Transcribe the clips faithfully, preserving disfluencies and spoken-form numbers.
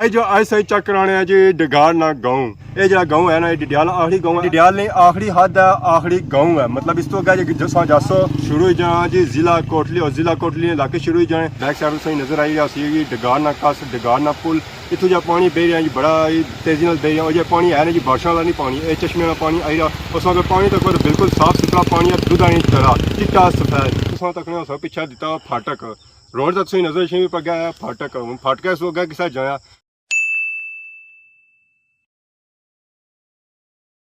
اے جو اج سائیں چیک کرانے ہیں جی ڈگار نا گاؤں۔ اے جڑا گاؤں ہے نا، اے ڈڈیال آخری گاؤں ہے۔ ڈڈیال نہیں، آخری حد ہے، آخری گاؤں ہے۔ مطلب اس تو اگے جے جساں جاسو شروع ہی جانا جی ضلع کوٹلی، اور ضلع کوٹلی نے علاقے شروع ہی جانے۔ بیک سائیڈ سائیں نظر آئی رہا سی جی ڈگار نا کس، ڈگار نا پل۔ اتھوں جا پانی بہ رہا جی، بڑا ہی تیزی نال بہ رہا۔ اور یہ پانی ہے نا جی بارشاں والا نہیں پانی، اے چشمے والا پانی آئی رہا۔ اس وقت پانی تک بالکل صاف ستھرا پانی ہے، دودھ آنی طرح چٹا سفید۔ اس وقت تک نے اس پچھا دیتا پھاٹک۔ روڈ تک سوئی نظر شیوی پگا ہے پھاٹک۔ ہن پھاٹک اس وقت کسا جایا؟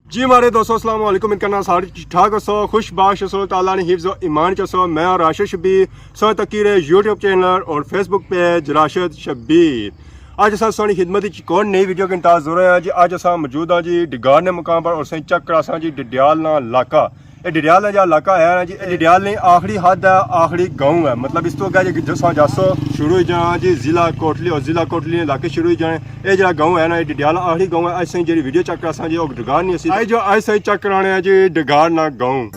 جی مارے دوستو، السلام علیکم۔ امید کرنا سارے ٹھیک ٹھاک ہسو، خوش باش ہسو، تعالیٰ نے حفظ و ایمان چ ہسو۔ میں ہاں راشد شبیر، سو تکی رہے یوٹیوب چینل اور فیس بک پیج راشد شبیر۔ اج اساں سوہنی خدمت وچ ایک اور نئی ویڈیو کے انتظار ہو رہے ہیں جی۔ اج اساں موجود ہاں جی ڈگار نے مقام پر، اور سائیں چیک کراساں جی ڈڈیال نا علاقہ۔ اے ڈڈیال نا جا علاقہ ہے نا جی، اے ڈڈیال نہیں، آخری حد ہے، آخری گاؤں ہے۔ مطلب اس تو اگے جے جساں جاسو شروع ہی جانا جی ضلع کوٹلی، اور ضلع کوٹلی نے علاقے شروع ہی جانے۔ اے جڑا گاؤں ہے نا، اے ڈڈیال آخری گاؤں ہے۔ اج سائیں جڑی ویڈیو چیک کراساں جی، او ڈگار نہیں سی۔ اج جو اج سائیں چیک کرانے ہیں جی ڈگار نا گاؤں۔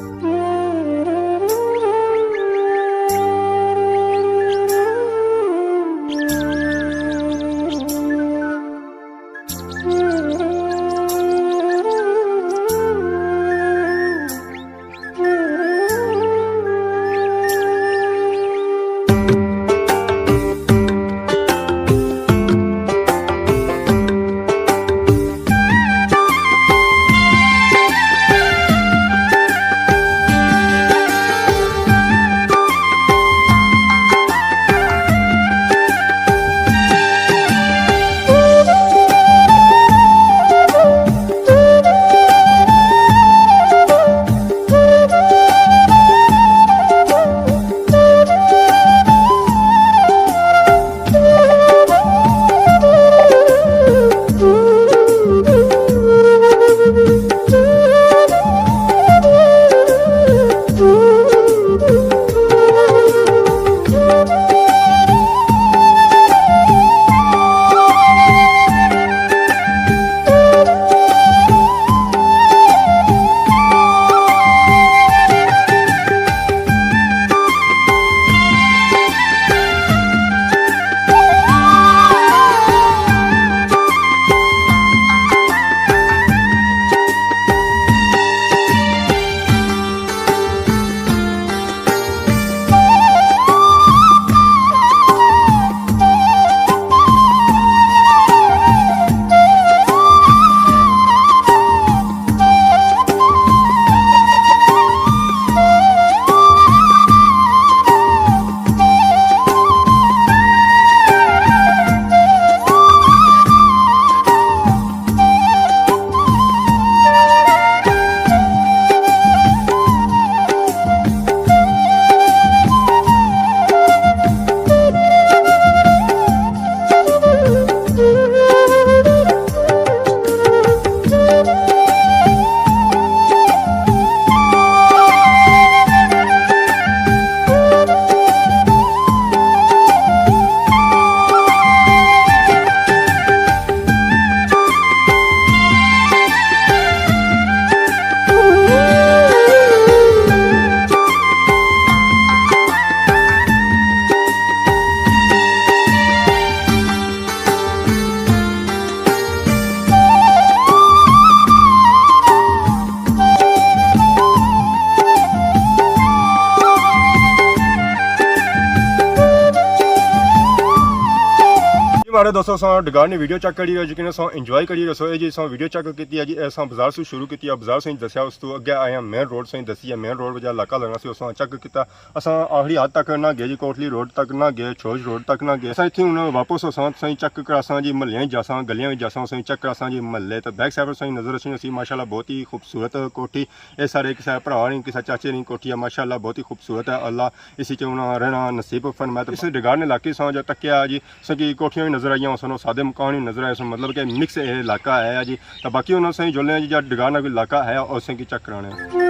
جی ماڑے دوستو، اساں ڈگار نی ویڈیو چیک کری رہے ہو، یقیناً اساں انجوائے کری رہے سو۔ اے جی اساں ویڈیو چیک کیتی ہے جی، اے اساں بازار سوں شروع کیتی ہے، بازار سوں دسیا، اس تو اگے آئے ہیں مین روڈ سوں، دسی ہے مین روڈ وجہ علاقہ لگنا سی، اساں چیک کیتا۔ اساں آخری حد تک نہ گئے جی، کوٹلی روڈ تک نہ گئے، چھوج روڈ تک نہ گئے۔ اساں اتھے ہن واپس اساں تساں چیک کراساں جی، محلیاں وچ جاساں، گلیاں وچ جاساں، اساں چیک کراساں جی محلے۔ تے بیک سائیڈ پر تساں نظر اچھنی سی ماشاءاللہ بہت ہی خوبصورت کوٹھی۔ اے سارے کسے بھرا نی، کسے چاچے نی کوٹھی ہے ماشاءاللہ، بہت ہی خوبصورت ہے۔ اللہ اس وچ انہاں رہنا نصیب فرمائے۔ تے اس ڈگار نے علاقے ساں جو تکیا جی، تساں کی کوٹھیاں وی نظر آئیاں ہوسن، سادے مکان وی نظر آئے سن، مطلب کہ مکس اے علاقہ ہے جی۔ تے باقی ہن اساں جلنے آں جی، جا ڈگار نا کوئی علاقہ ہے، اساں کی چیک کرانے آں۔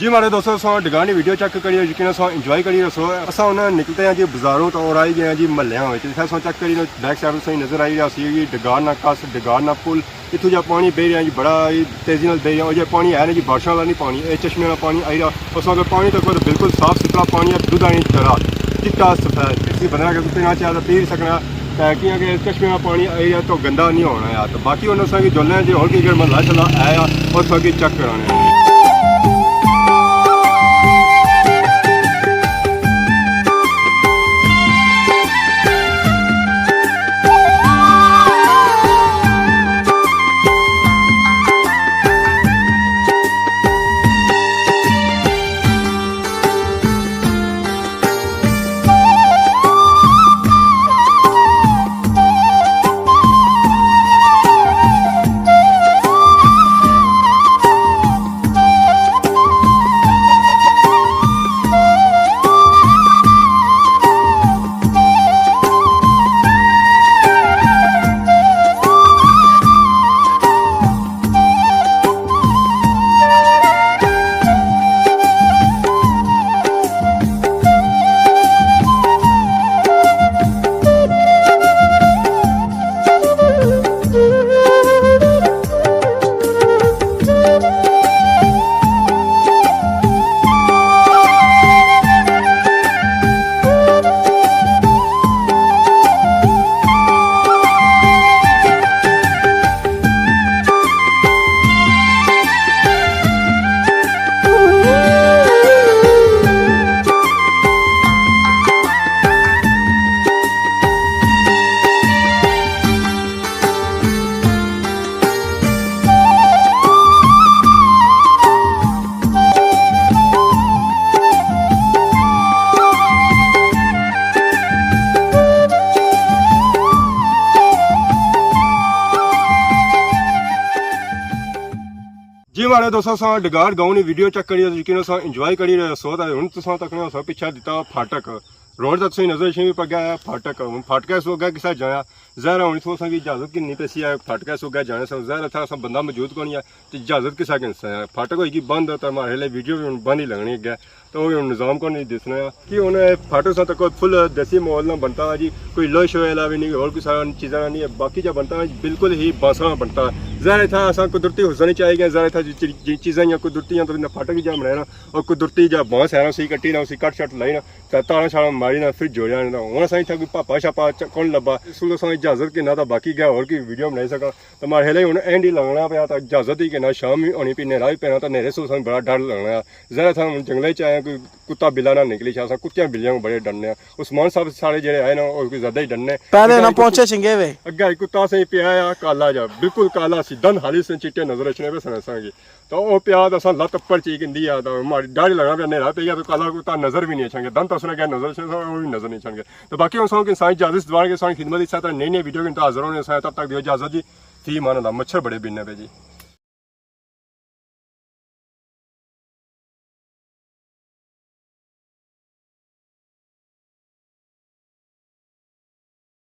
جی ماڑے دوستو، اساں ڈگار نی ویڈیو چیک کریو، یقین اساں انجوائے کری رہے سو۔ اساں ہن نکلتے ہیں جی بازاروں، تو اور آئی گئے ہیں جی محلیاں وچ۔ اتھے اساں چیک کری، بیک سائیڈ تساں نظر آئی رہا سی جی ڈگار نا کس، ڈگار نا پل۔ اتھوں جا پانی بہہ رہا جی، بڑا ہی تیزی نال بہہ رہا۔ اور یہ پانی ہے نا جی، بارشاں والا نہیں پانی، یہ چشمے والا پانی آئی رہا۔ اساں اگر پانی تکو تو بالکل صاف ستھرا پانی ہے، دودھ آنی طرح، چٹا سفید۔ کسی بندہ اگر پینا چاہے تو پی بھی سکنا۔ تے کیاں کہ چشمے نا پانی آئی رہا تو گندا نہیں ہونا ہے۔ تو باقی انہاں اساں کی جلنے ہیں جی، ہور کی اگر محلہ شلہ آیا، اور اساں کی چیک کرانے ہیں۔ جی ماڑے دوستو، اساں ڈگار گاؤں نی ویڈیو چیک کری، یقین اساں انجوائے کری رہے سو۔ تے ہن تساں تکنے ہو سو پچھے دتا پھاٹک۔ روڈ تے تساں نظر اچھنی پگا ہے پھاٹک۔ ہن پھاٹکے سو اگے کسا جایا؟ ظاہر ہے ہن اتھوں اساں کی اجازت گھننی پیسی ہے پھاٹکے سو اگے جانے سو۔ ظاہر ہے اتھا اساں بندہ موجود کونی ہے تے اجازت کسا گھنسا ہے؟ پھاٹک ہوئی گی بند، تے ماڑے لے ویڈیو وی ہن بند ہی لگنی اگے۔ تو وہ ہن نظام کونی دسنا ہے کہ ہن اے پھاٹک ساں تک کوئی فل دیسی ماحول نہ بنتا جی، کوئی لوہے شوہے والا وی نہیں، ہور کوئی سارا چیزاں نہ نہیں ہے۔ باقی جا بنتا بالکل ہی بانساں بنتا۔ ظاہر ہے اتھا اساں قدرتی حسن ہی چاہی گئے، ظاہر ہے اتھا جو چی-، جی چیزاں یا قدرتی ہیں تو انہاں پھاٹک جا بنایا نا، اور قدرتی جا بانس ہے نا، اسی کٹی نا، اسی کٹ شٹ لائی نا، تے تاڑاں شاڑاں ماری نا، پھر جوڑیا نا۔ ہن اساں اتھا کوئی پاپا شاپا چ-، کون لبا، اس ویلے اساں اجازت گھننا تے باقی گیا ہور کوئی ویڈیو بنائی سکاں۔ تے ماڑے لئی ہن اینڈ ہی لگنا پیا، تے اجازت ہی گھننا، شام وی ہونی پئی، نیرا وی پینا، تے نیرے سو اساں بڑا ڈر لگنا۔ ظاہر ہے اتھا ہن جنگلے چ آئے آں، کوئی کتا بلا نہ نکلی شا، اساں کتیاں بلیاں کوں بڑے ڈرنے آں۔ عثمان صاحب ساڑے جیڑے آئے نا، او کوئی زیادہ ہی ڈرنے۔ پہلے نہ اگے پہنچے چنگے وے۔ اگے ہک کتا سہی پیا آ کالا جا، بالکل کالا سی، دند خالی اس نے چٹے نظر اچھنے پے سن اساں کی۔ تو او پیا تے اساں لت اپر چیک کیتی آ، تے ماڑی ڈر ہی لگنا پیا، نیرا پئی گیا، تے کالا کتا نظر وی نہیں اچھنگے، دند تے اس نے کیا نظر اچھنے سن، او وی نظر نہیں اچھنگے۔ تے باقی ہن اساں کی سائیں اجازت دوان کے سائیں خدمت اس طرح نئی نئی ویڈیو کے حاضر ہونے سائیں، تب تک دیو اجازت جی، فی امان اللہ، مچھر بڑے بننے پے جی۔